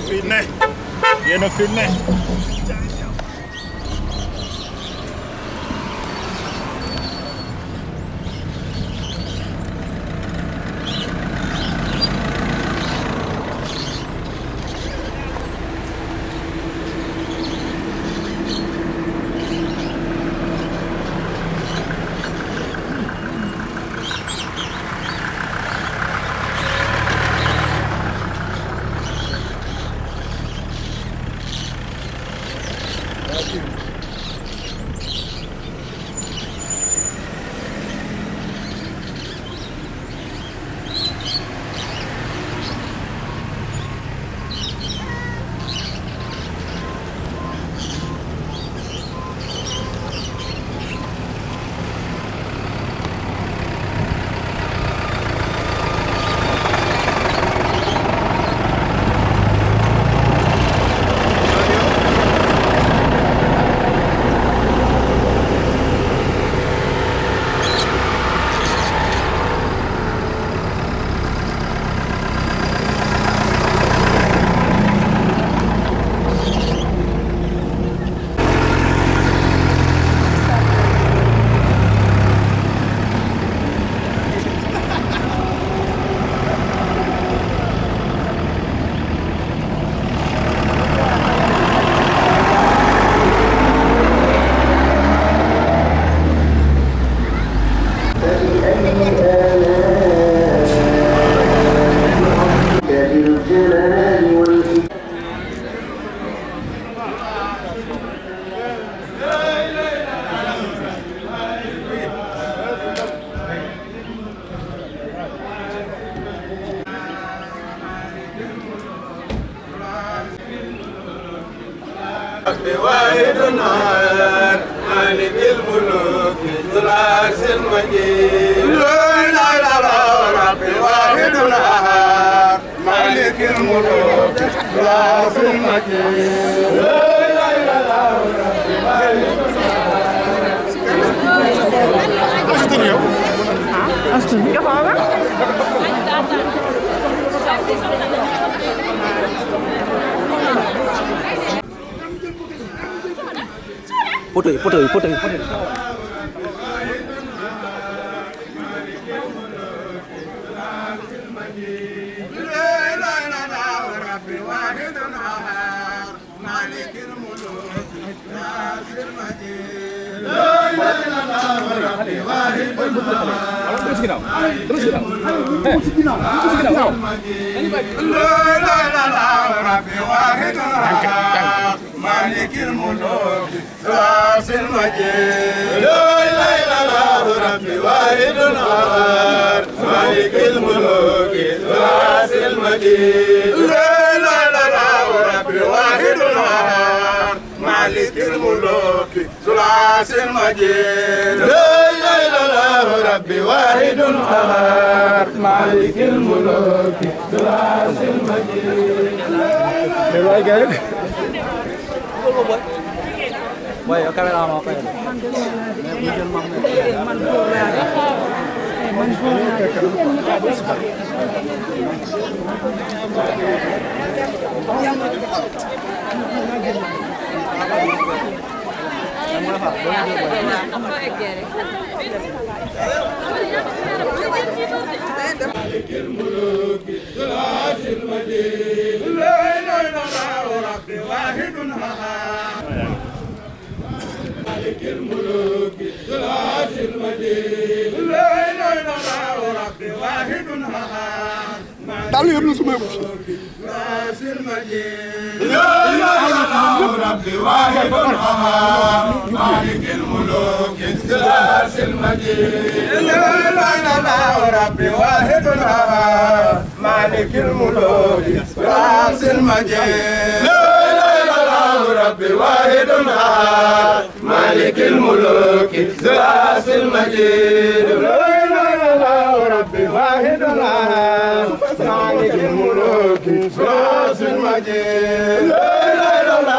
Fine. Viene fine. واحد نهار مالك الملوك ذو العرش المجيد لا اله الا الله ربي واحد نهار مالك الملوك ذو العرش المجيد لا اله الا الله ربي واحد Foto yi. مالك الملوك راس المجيد لا اله الا الله ربي واحد نهار مالك الملوك راس المجيد لا اله الا الله ربي واحد نهار مالك الملوك راس المجيد لا اله الا الله ربي واحد نهار مالك الملوك راس المجيد Quay ở camera nó quay. مالك الملوك ذو العرش المجيد لا اله الا الله ربي واحد نهار مالك الملوك ذو العرش المجيد لا اله الا الله ربي واحد نهار مالك الملوك راس المجيد لا اله الا الله ربي واحد نهار مالك الملوك ذو العرش المجيد لا اله الا الله ربي واحد نهار مالك الملوك راس المجيد لا اله الا الله ربي واحد نهار مالك الملوك ذو العرش المجيد لا اله الا الله ربي واحد نهار مالك الملوك ذو العرش المجيد لا اله الا الله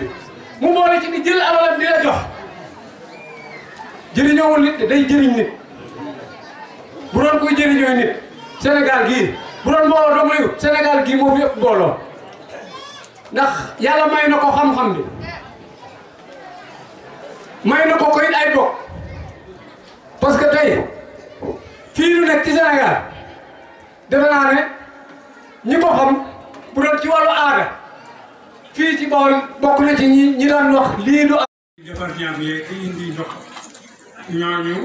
bi mu boole ci di jël alalam di la jox jëriñoowul nit day jëriñ nit bu doon koy jëriñoo nit Sénégal gii bu doon mbooloo dong lay Sénégal gii moo fi ëpp mbooloo ndax yàlla may na ko xam-xam bi may na ko koy ay bokk parce que tey fii nu nekk ci Sénégal defe naa ne ñi ko xam bu doon ci wàllu aada fii ci Bawol bokk na ci ñi daan wax lii du defar ñam yeeg indi ndox ñooñu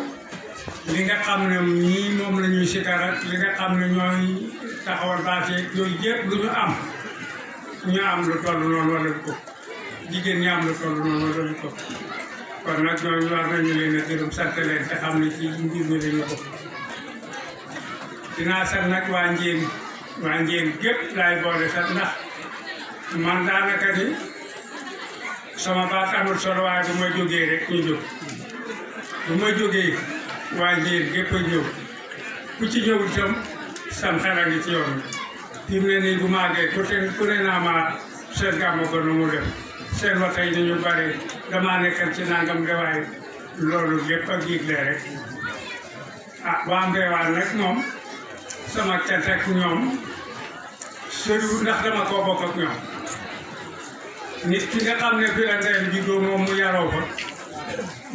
li nga xam ne ñii moom la ñuy sikar ak li nga xam ne ñooy taxawal baat yeeg yooyu yëpp lu ñu am lu toll noonu wala lu ko jigéen ñi am lu toll noonu wala lu ko kon nag ñooñu war nañu leen a gërëm sant leen te xam ne ci mbir mi lañu ko dinaa sant nag waa Njéen gépp laay boole sax ndax man daanaka ni sama baat amul solo waaye bu ma jógee rek ñu jóg bu ma jógee waa Njéen gépp a ñëw ku ci ñëw itam sam xel a ngi ci yoon fi mu ne nii bu màggee ku ne naa ma seen gàmmu ko nu mu def seen waxta yi ñu bare damaa nekkal ci nangam de waaye loolu lépp ak yëgle rek ah waa Mbewaan nag moom sama cant ak ñoom soriwul ndax dama koo bokk ak ñoom nit ki nga xam ne fi la ndeyam juddoo moom mu yaroo fa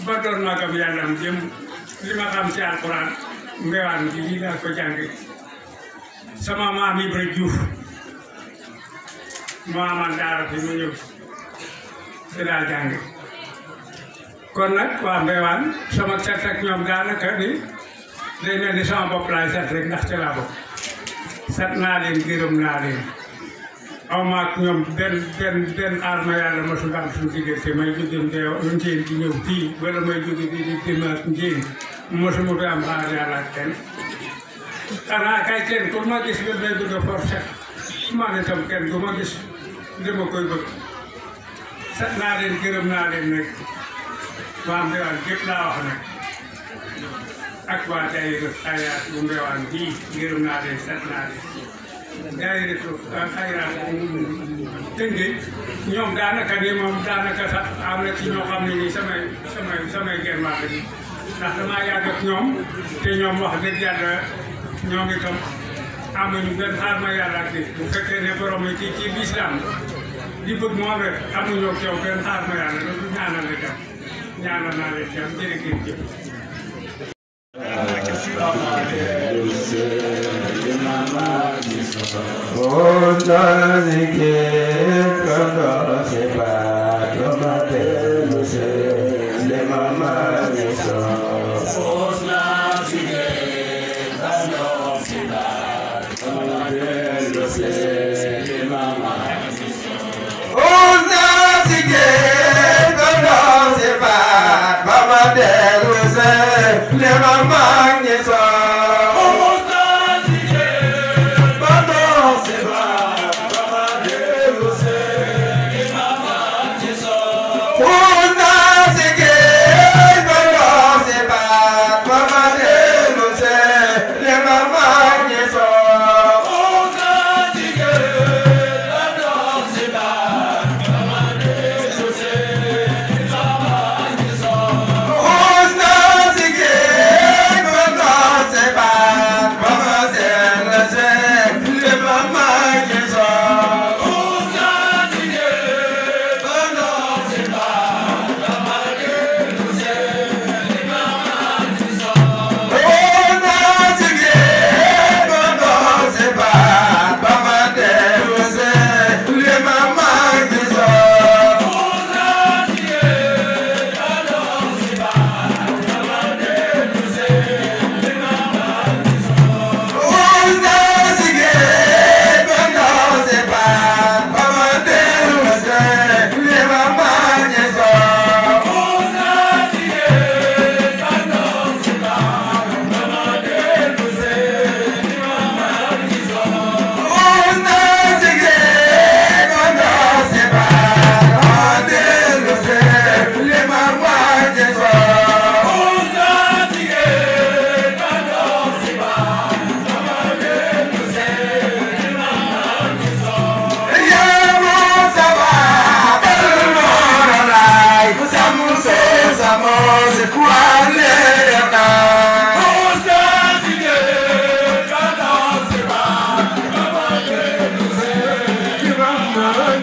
ba doon magam yàllam jëm li ma xam ci alxuraan Mbewaan bi lii laa ko jànge sama maam Ibra Diouf moo amal daara fi mu ñëw fi laa jànge kon nag waa Mbewaan sama cant ak ñoom daanaka ni day mel ni sama bopp laay sant rek ndax ci laa bokk sant naa leen gërëm naa leen aw ma ak ñoom benn xaar ma yàlla ma su am suñu diggante may jóge Njéen ci ñëw fii wala may jóge fii di dem ak Njéen mosuma fi am xaar yàlla ak kenn xanaa kay kenn ku ma gis ba may bëgg a forcé man itam kenn du ma gis dama koy bëgg sant naa leen gërëm naa leen nag waa Mbewaan gépp laa wax nag ak waa daayira Xayraat bu Mbewaan bii gërëm naa leen sant naa leen daayira Xayraat Tëngéej ñoom daanaka ni moom daanaka sax am na ci ñoo xam ne nii samay genn wàll bi ndax damaa yàgg ak ñoom te ñoom wax dëgg yàlla ñoom itam amuñu benn xaar ma yàlla ak nit bu fekkee ne borom yi ci lislaam di bëgg moom rek amuñu ak yow benn xaar ma yàlla loolu ñaanal la jàmm ñaanal naa leen jàmm jërë ngeen jëf Yeah.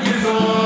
gisoon